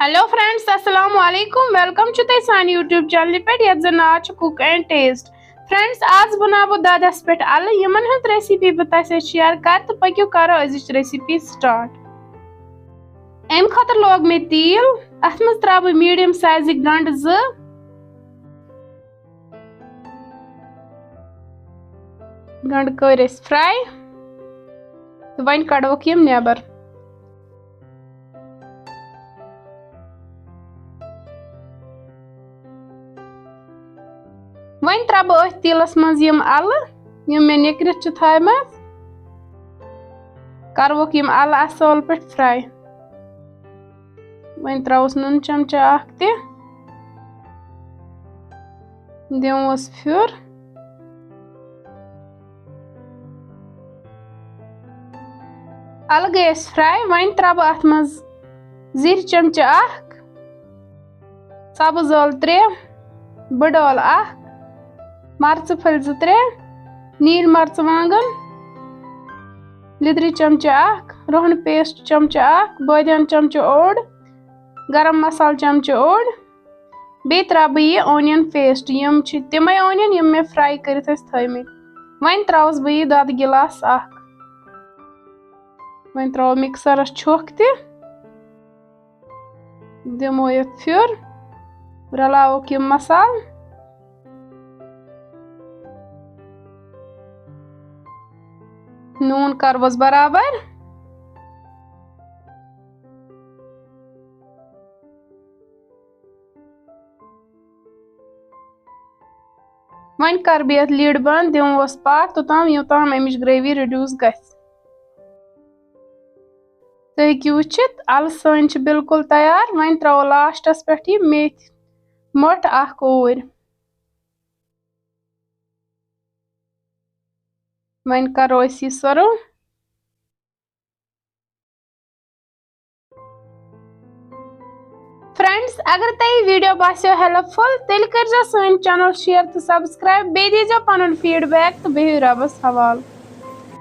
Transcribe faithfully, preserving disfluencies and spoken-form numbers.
Hello friends، السلام علیکم۔ Welcome چھُ تۄہہِ سانہِ YouTube channel پٮ۪ٹھ، یَتھ زَن ناو چھُ Cook and Taste۔ Friends، آز بَناوٕ بہٕ دۄدَس پٮ۪ٹھ اَلہٕ، یِمَن ہٕنٛز recipe بہٕ تۄہہِ سۭتۍ share کَرٕ، تہٕ پٔکِو کَرو أزِچ recipe start۔ اَمہِ خٲطرٕ لوگ مےٚ تیٖل، اَتھ منٛز ترٛاوٕ بہٕ medium sizeٕکۍ گَنٛڈٕ زٕ۔ گنٛڈٕ کٔرۍ أسۍ fry تہٕ وۄنۍ کڑوکھ یِم نٮ۪بر۔ وۄنۍ ترٛاوٕ بہٕ أتھۍ تیٖلس منٛز یِم اَلہٕ، یِم مےٚ نِکرِتھ چھِ تھایمَژٕ۔ کروکھ یِم اَلہٕ اَصٕل پٲٹھۍ fry۔ وۄنۍ ترٛاوُس نُن چمچہٕ اکھ تہِ، دِموس پھیُر۔ اَلہٕ گٔے اَسہِ fry۔ وۄنۍ ترٛاوٕ بہٕ اَتھ منٛز زِرۍ چمچہٕ اکھ، سبٕز ٲلہٕ ترٛےٚ، بٕڈ ٲلہٕ اکھ، مرژٕ پھٔلۍ زٕ ترٛےٚ، نیٖلۍ مرژٕوانٛگن، لیٚدرِ چمچہٕ اکھ، رۄہنہٕ paste چمچہٕ اکھ، بٲدیان چمچہٕ اوٚڑ، گرم مسالہٕ چمچہٕ اوٚڑ۔ بیٚیہِ ترٛاوٕ بہٕ یہِ onion paste، یِم چھِ تِمے onion یِم مےٚ fry کٔرِتھ ٲسۍ تھٲومٕتۍ۔ وۄنۍ ترٛاوَس بہٕ یہِ دۄدٕ گِلاس اکھ۔ وۄنۍ ترٛاوو mixerس چھۄکھ تہِ، دِمو یہِ پھیُر، رلاووکھ یہِ مسالہٕ۔ نوٗن کروس برابر۔ وۄنۍ کر بہٕ یتھ lid بند، دِموس پتھ توٚتام یوٚتام امِچ gravy reduce گژھِ۔ تُہۍ ہیٚکِو وٕچھِتھ، الہٕ سٲنۍ چھِ بالکل تیار۔ وۄنۍ ترٛاوو lastس پٮ۪ٹھ یہِ میتھِ مۄٹھ اکھ اوٗرۍ۔ وۄنۍ کرو أسۍ یہِ serve۔ Friends، اگر تۄہہِ یہِ video باسیو helpful، تیٚلہِ کٔرزیو سٲنۍ channel share تہٕ subscribe، بیٚیہِ دیٖزیو پنُن feedback تہٕ بِہِو رۄبس حوالہٕ۔